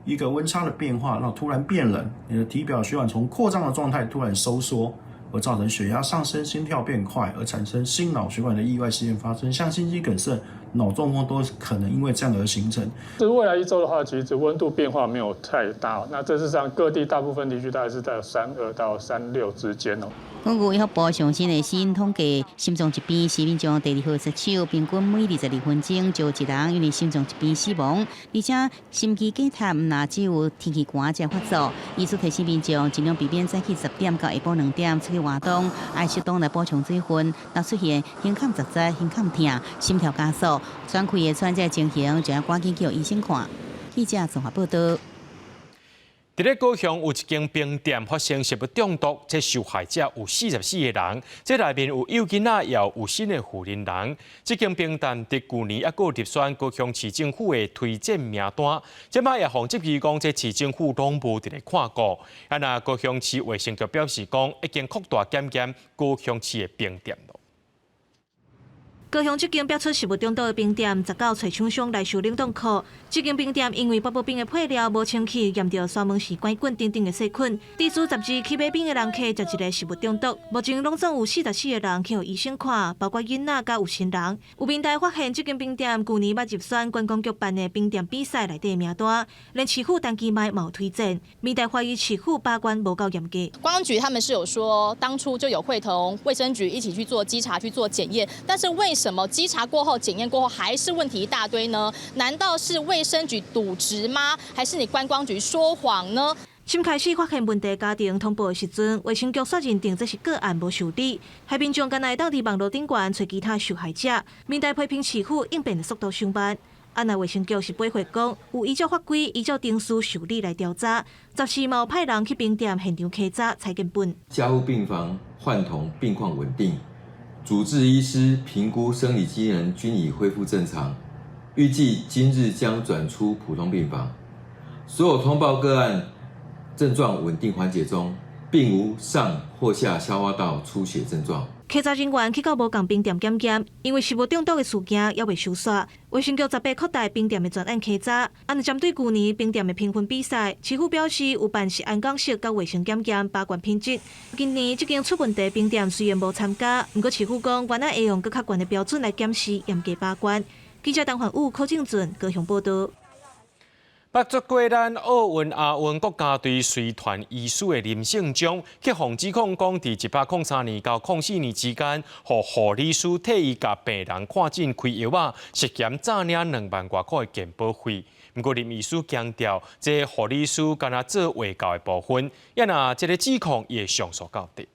一個溫差的變化，讓突然變冷，你的體表血管從擴張的狀態突然收縮。而造成血壓上升、心跳變快，而產生心腦血管的意外事件發生，像心肌梗塞、腦中風都可能因為這樣而形成。這未來一周的話，其實溫度變化沒有太大。那這事實上各地大部分地區大概是在32到36之間哦。根據醫學部上新的死因統計，心臟疾病是民眾第二號殺手，平均每22分鐘就有一人因為心臟疾病死亡。而且心肌梗塞毋但只有天氣寒才發作，醫師提醒民眾盡量避免早起10點到下晡2點出去活動，愛適當來補充水分。若出現胸坎窒窒、胸坎疼、心跳加速、喘氣會喘這个情形，就要趕緊去予醫生看。記者綜合報道。佇咧高雄有一間冰店發生食物中毒，這受害者有44個人，這內面有幼囡仔，也有新的婦人人。這間冰店佇舊年猶閣有入選高雄市政府的推薦名單，這擺也予質疑講，這市政府攏無佇咧看顧。啊，若高雄市衛生局表示講，已經擴大檢驗高雄市的冰店囉。高雄這間爆出食物中毒的冰店，19揣廠商來收冷凍庫。這間冰店因為薄薄冰的配料無清氣，驗著沙門氏桿菌等等的細菌。致使12去買冰的人客食一个食物中毒，目前攏總有44個人去予醫生看，包括囡仔佮有心人。有民代發現這間冰店舊年捌入選觀光局辦的冰店比賽內底名單，連市府陳其邁嘛有推薦。民代懷疑市府把關無夠嚴格。觀光局他們是有說，當初就有會同衛生局一起去做稽查去做檢驗，但是為什麼稽查過後、檢驗過後還是問題一大堆呢？難道是衛生局瀆職嗎？還是你觀光局說謊呢？先開始發現問題家庭通報的時陣，衛生局煞認定這是個案無受理，害民眾敢若會當佇網路頂懸揣其他受害者，民代批評市府應變的速度傷慢。啊，若衛生局是回覆講，有依照法規、依照程序受理來調查，14嘛有派人去冰店現場稽查採樣本。加護病房患童病況穩定。主治醫師評估生理機能均已恢復正常，預計今日將轉出普通病房。所有通報個案症狀穩定緩解中，並無上或下消化道出血症狀。稽查人員去到無仝冰店檢驗，因為食物中毒的事件猶未收煞，衛生局18擴大冰店的專案稽查。啊，若針對舊年冰店的評分比賽，市府表示有辦食安講習佮衛生檢驗把關品質。今年這間出問題冰店雖然無參加，毋過市府講，原來會用閣較懸的標準來檢視，嚴格把關。記者陳煥武、柯正俊高雄報道。捌做過咱奧運、亞運國家隊隨團醫師的林勝忠，去予指控講，佇103年到04年之間，予護理師替伊共病人看診開藥仔，涉嫌詐領2萬外箍的健保費。毋過林醫師強調，這護理師干焦做衛教的部分，也若這个指控會上訴到底。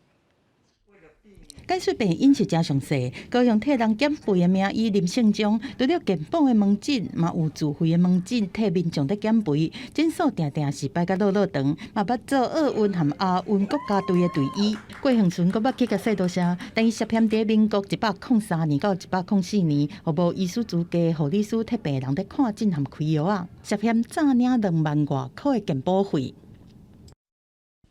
解說病因是誠詳細，高雄替人減肥的名醫林勝忠，除了健保的門診，嘛有自費的門診替民眾咧減肥，診所定定是排甲落落長，嘛捌做奧運和亞運國家隊的隊醫。郭恆順閣捌去共細大聲，但伊涉嫌佇民國103年到104年，予無醫師資格護理師替病人咧看診和開藥仔，涉嫌詐領2萬外箍的健保費。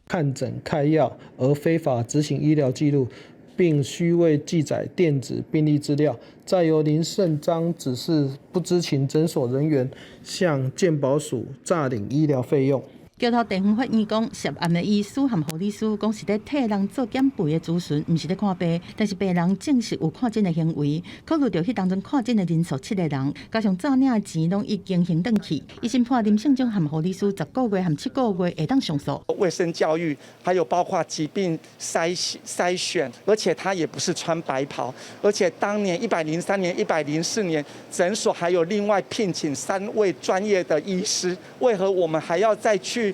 看診開藥而非法執行醫療記錄，並虛偽記載電子病歷資料，再由林勝章指示不知情診所人員向健保署詐領醫療費用。橋頭地方法院講，涉案的醫師和護理師講是咧替人做減肥的諮詢，毋是咧看病。但是病人證實有看診的行為，考慮到彼當陣看診的人數七個人，加上詐領的錢攏已經還轉去，一審判林勝忠和護理師10個月和7個月會當上訴。衛生教育，還有包括疾病篩選，而且他也不是穿白袍，而且當年103年、104年，診所還有另外聘請3位專業的醫師，為何我們還要再去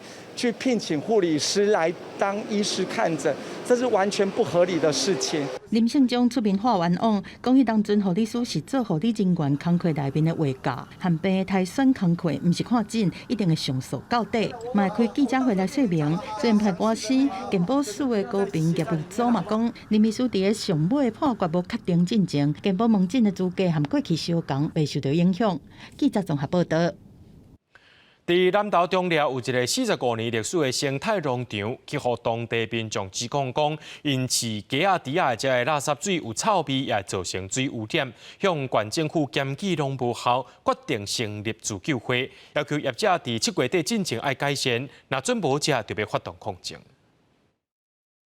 聘請護理師來當醫師看診，這是完全不合理的事情。林勝忠出面喊冤枉，講彼當陣護理師是做護理人員工課內面的衛教，和病篩選工課，毋是看診，一定會上訴到底。嘛會開記者會來說明，雖然判官司健保署的高評業務組嘛講，林醫師佇咧上尾判決無確定進前，健保門診的資格和過去相仝，袂受到影響。記者綜合報道。佇南投中寮有一个45年歷史的生態農場，去予當地民眾指控講，𪜶飼雞仔、豬仔的這个垃圾水有臭味，也造成水污染，向縣政府檢舉攏無效，決定成立自救會，要求業者佇7月底進前愛改善，若準無者就欲發動抗爭。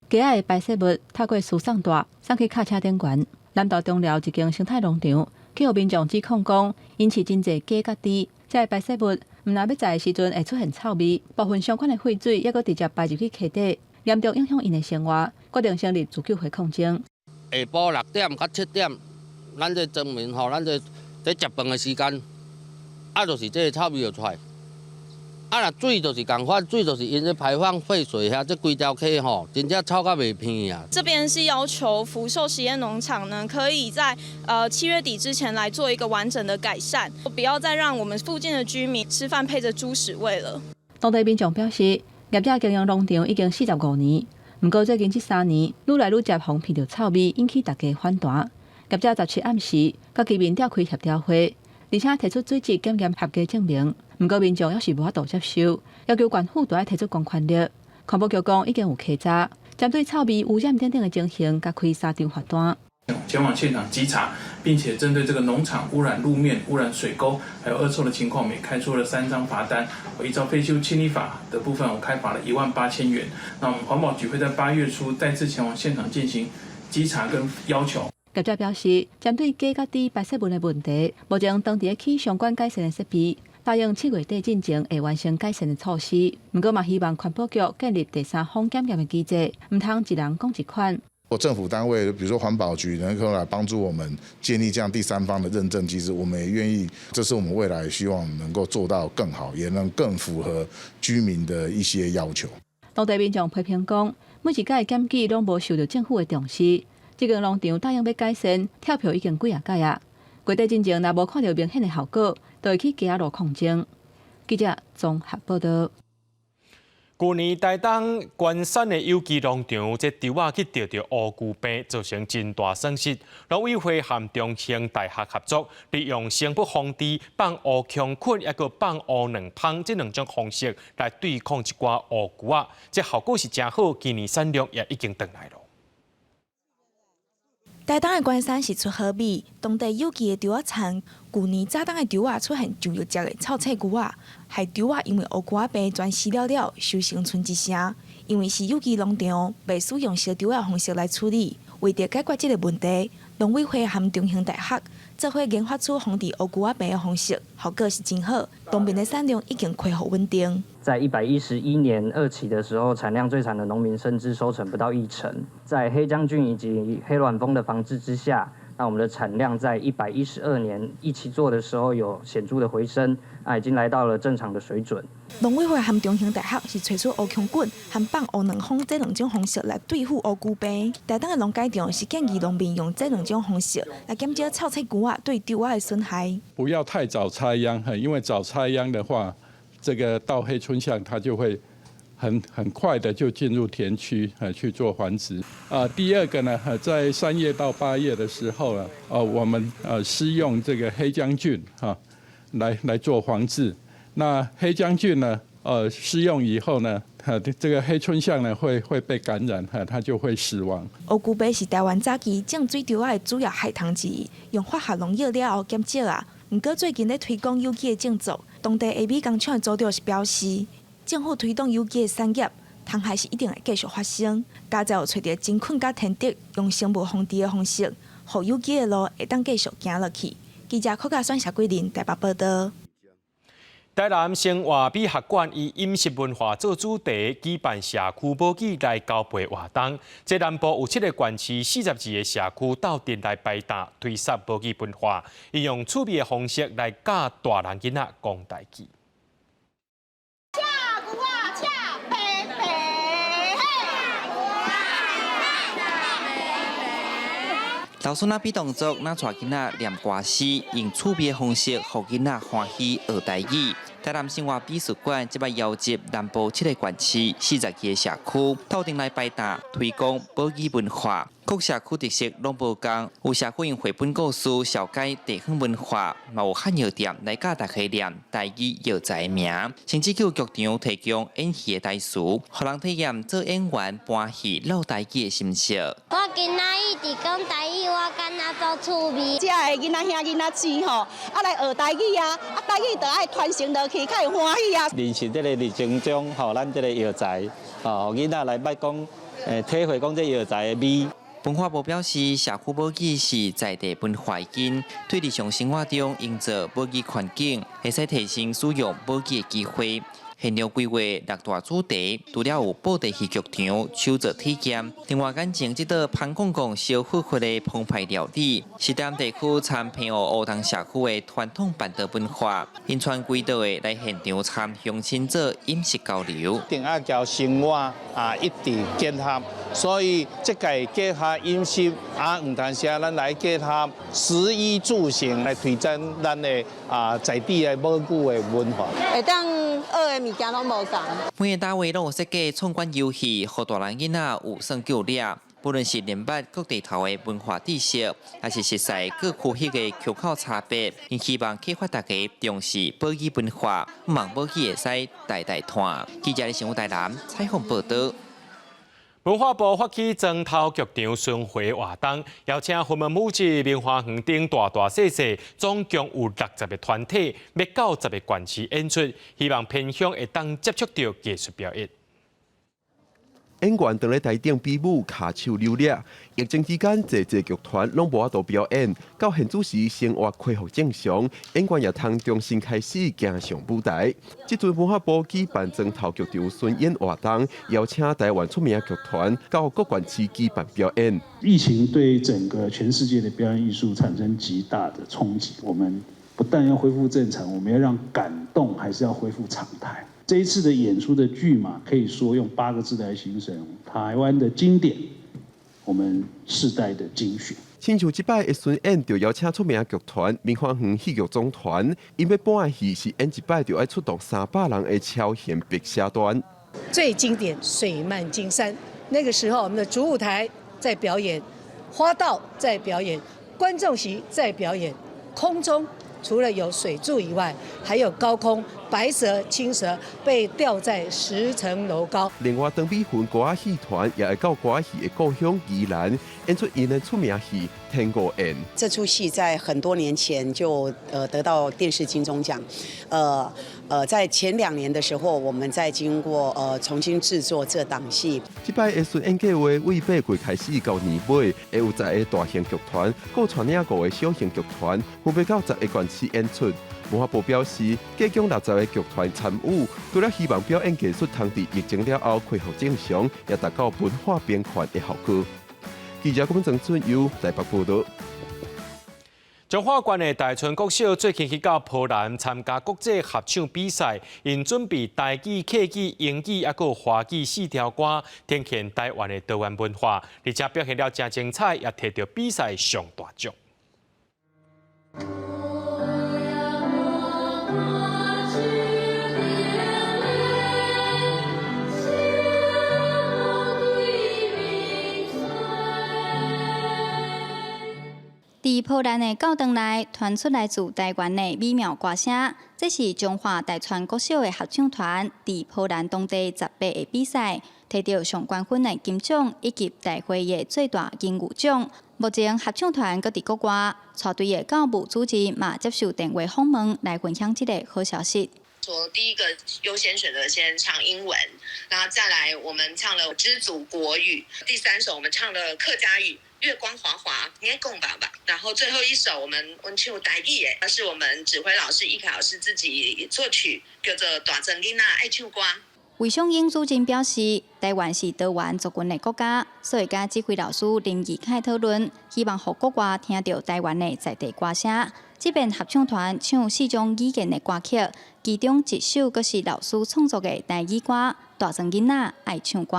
雞仔的排泄物透過輸送帶送去卡車頂懸，南投中寮一間生態農場，去予民眾指控講，𪜶飼真濟雞佮豬，這个排泄物毋但欲載的時陣會出現臭味，部分相關的廢水猶閣直接排入去溪底，嚴重影響𪜶的生活。決定成立自救會抗爭。下晡6點到7點，咱這莊民吼，咱這這食飯的時間，啊，就是這个臭味就出來。啊，若水就是仝款，水就是𪜶咧排放廢水遐，這規條溪吼，真正臭甲袂鼻啊。這邊是要求福壽實驗農場呢，可以在7月底之前來做一個完整的改善，不要再讓我們附近的居民吃飯配着豬屎味了。當地民眾表示，業者經營農場已經45年，毋過最近這3年，愈來愈捷予聞著臭味，引起大家反彈。業者17暗時，佮居民召開協調會，而且提出水質檢驗合格證明。毋過民眾猶是無法度接受，要求縣府都愛提出公權力。環保局講已經有稽查，針對臭味污染等等的情形，共開三張罰單。前往現場稽查，並且針對這個農場污染路面、污染水溝，還有惡臭的情況，我們也開出了三張罰單。我依照廢棄物清理法的部分，我開罰了18,000元。那我們環保局會在8月初再次前往現場進行稽查跟要求。業者表示，針對鉀佮砷排泄物的問題，目前當地起相關改善的設備，答應7月底進前會完成改善的措施。毋過嘛，希望環保局建立第三方檢驗的機制，毋通一人講一款。政府單位，比如說環保局，能夠來幫助我們建立這樣第三方的認證機制，我們也願意。這是我們未來希望能夠做到更好，也能更符合居民的一些要求。當地民眾批評講，每一屆檢舉攏無受著政府的重視。這間農場答應欲改善，跳票已經幾仔擺啊。月底進前若無看著明顯的效果，就會去街仔路抗爭。記者綜合報道。舊年台東關山的有機農場，這豬仔去著著烏龜病，造成真大損失。農委會和中興大學合作，利用生物防治放烏蠋菌，抑閣放烏卵蜂這兩種方式來對抗這寡烏龜仔，這效果是誠好，今年產量也已經轉來囉。台東的關山是出好米，當地有機的豬仔田，舊年早冬的豬仔出現上藥食的臭刺龜仔，害豬仔因為烏龜仔病全死了了，收成賰一成。因為是有機農場，袂使用燒豬仔方式來處理。為著解決這個問題，農委會和中興大學做伙研發出防治烏龜仔病的方式，效果是真好。農民的產量已經恢復穩定。在111年二期的時候，產量最慘的農民甚至收成不到一成。在黑漿菌以及黑卵蜂的防治之下，那我們的產量在112年一期做的時候有顯著的回升，啊，已經來到了正常的水準。農委會和中興大學是揣出烏蠋菌和放烏卵蜂這兩種方式來對付烏龜病。台東的農改場是建議農民用這兩種方式來減少臭刺龜仔對豬仔的損害。不要太早插秧，因為早插秧的話，這個稻黑椿象它就會很快的就進入田區去做繁殖。啊，第二個呢，在3月到8月的時候啊，我們施用這個黑漿菌哈，來做防治。那黑漿菌呢，施用以後呢，這個黑椿象呢會被感染，哈，它就會死亡。烏龜病是台灣早期種水稻仔的主要害蟲之一，用化學農藥了後減少啊。毋過最近咧推廣有機的種作，當地的米工廠的組長是表示，政府推動有機的產業，蟲害是一定會繼續發生。佳哉有揣著真菌佮天敵，用生物防治的方式，予有機的路會當繼續行落去。記者柯家選謝桂林台北報道。台南生活美學館以飲食文化做主題，舉辦社區母語來交陪活動。這南部有七個縣市42個社區鬥陣來排檔推廣母語文化，利用趣味的方式來教大人囡仔講台語。赤牛仔，赤白白嘿！老師若比動作，若帶囡仔念歌詩，用趣味的方式，予囡仔歡喜學台語。台南生活美術館這擺邀集南部七个縣市42个社區，鬥陣來排檔推廣母語文化。各社區特色攏無仝，有社區用繪本故事紹介地方文化，嘛有漢藥店來教大家念台語藥材名，甚至有劇場提供演戲的台詞，予人體驗做演員搬戲嘮台語的心情。我今仔日佇講台語，我感覺足趣味。遮的囡仔兄囡仔姊吼，啊來學台語啊，啊台語就愛傳承落去，較會歡喜啊。認識這個歷程中，吼，咱這個藥材，吼，囡仔來捌講，體會講這藥材的味。文化部表示，社區母語是在地文化根，對日常生活中營造母語環境，會使提升使用母語的機會。現場規劃六大主題，除了有布袋戲劇場、手作體驗，另外眼前這道潘公公燒火火的澎湃料理，是台南地區參平湖烏冬社區的傳統辦桌文化，𪜶傳幾桌的來現場參鄉親做飲食交流。定愛交生活啊，一直結合，所以這屆結合飲食啊，黃潭社咱來結合食衣住行來推展咱的啊在地的母語的文化。會當學的物件攏無仝。每個單位攏有設計闖關遊戲，予大人囡仔有耍夠掠。不論是認捌各地頭的文化知識，還是熟悉各區域的口口差別，𪜶希望啟發大家重視保語文化，望母語會使代代傳。記者新聞台南採訪報導。文化部發起磚頭劇場巡迴活動，邀請雲門舞集、明華園等大大細細，總共有60個團體，欲到10個縣市演出，希望偏鄉會當接觸著藝術表演。演員當咧台頂比武，跤手扭力。疫情期間，濟濟劇團攏無法度表演，到現此時生活恢復正常，演員也通重新開始行上舞台。這陣文化部舉辦磚頭劇場巡演活動，邀請台灣出名劇團到各縣市舉辦表演。疫情對整個全世界的表演藝術產生極大的衝擊。我們不但要恢復正常，我們要讓感動還是要恢復常態。這一次的演出的劇碼，可以說用8個字來形容：台灣的經典，我們世代的精選。親像這擺的巡演，就邀請出名劇團明華園戲劇總團，𪜶欲搬的戲是演一擺就愛出動300人的超型白蛇傳。最經典《水漫金山》，那個時候我們的主舞台在表演，花道在表演，觀眾席在表演，空中除了有水柱以外，還有高空白蛇、青蛇被吊在10層樓高。另外，張美雲歌仔戲團也會到歌仔戲的故鄉宜蘭演出𪜶的出名戲《天五宴》。這齣戲在很多年前就得到電視金鐘獎，在前2年的時候，我們再經過重新製作這檔戲。這擺的巡演計劃為8月開始到年尾，會有10個大型劇團，閣帶領5個小型劇團，分別到10個縣市演出。文化部表示，計共60個劇團參與，除了希望表演藝術通佇疫情了後恢復正常，也達到文化平權的效果。記者郭曾春友台北報導。彰化縣的大村國小最近去到波蘭參加國際合唱比賽，𪜶準備台語、客語、英語，猶閣有華語四條歌，呈現台灣的多元文化，而且表現了誠精彩，也摕著比賽上大獎。佇波蘭的教堂內傳出來自台灣的美妙歌聲，這是彰化大川國小的合唱團佇波蘭當地18個比賽，摕著上冠軍的金獎以及大會的最大榮譽獎。目前合唱團閣佇國外，帶隊的教務主任嘛接受電話訪問來分享這个好消息。說第一個優先選擇先唱英文，然後再來我們唱了知祖國語，第三首我們唱了客家語。月光華華，你愛講吧吧。然後最後一首我們唱台語的，是我們指揮老師易凱老師自己作曲，叫做《大莊囡仔愛唱歌》。魏尚英主任表示，台灣是多元族群的國家，所以佮指揮老師林義凱討論，希望予國外聽著台灣的在地歌聲。這遍合唱團唱四種語言的歌曲，其中一首閣是老師創作的台語歌《大莊囡仔愛唱歌》。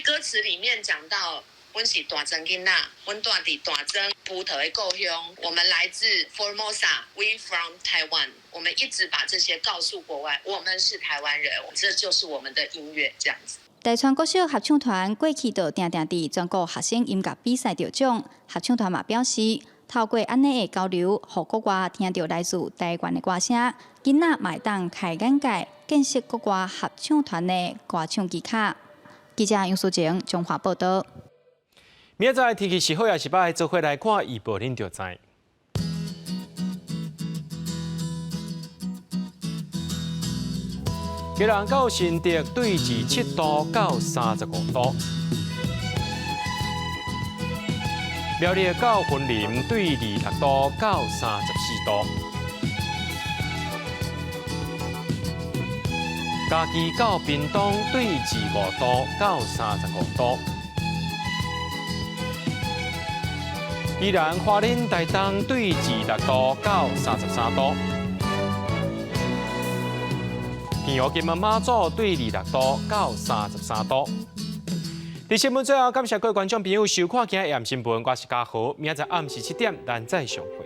歌詞裡面講到，阮是大莊囡仔，阮住佇大莊葡萄的故鄉。我們來自 Formosa，We from Taiwan。我們一直把這些告訴國外，我們是台灣人，這就是我們的音樂，這樣子。大川國小合唱團過去就定定佇全國學生音樂比賽得獎，合唱團嘛表示，透過按呢的交流，予國外聽著來自台灣的歌聲，囡仔嘛會當開眼界，見識國外合唱團的歌唱技巧。記者楊淑晴彰化報導。明仔載天氣是好抑是䆀，做伙來看預報，恁就知。基隆到新竹對27度到35度。苗栗到雲林對26度到34度。嘉義到屏東對25度到35度。宜蘭花蓮台東對26度到33度。澎湖金門馬祖對26度到33度。佇新聞最後，感謝各位觀眾朋友收看今日的新聞，我是嘉豪，明仔載暗時7點，咱再相會。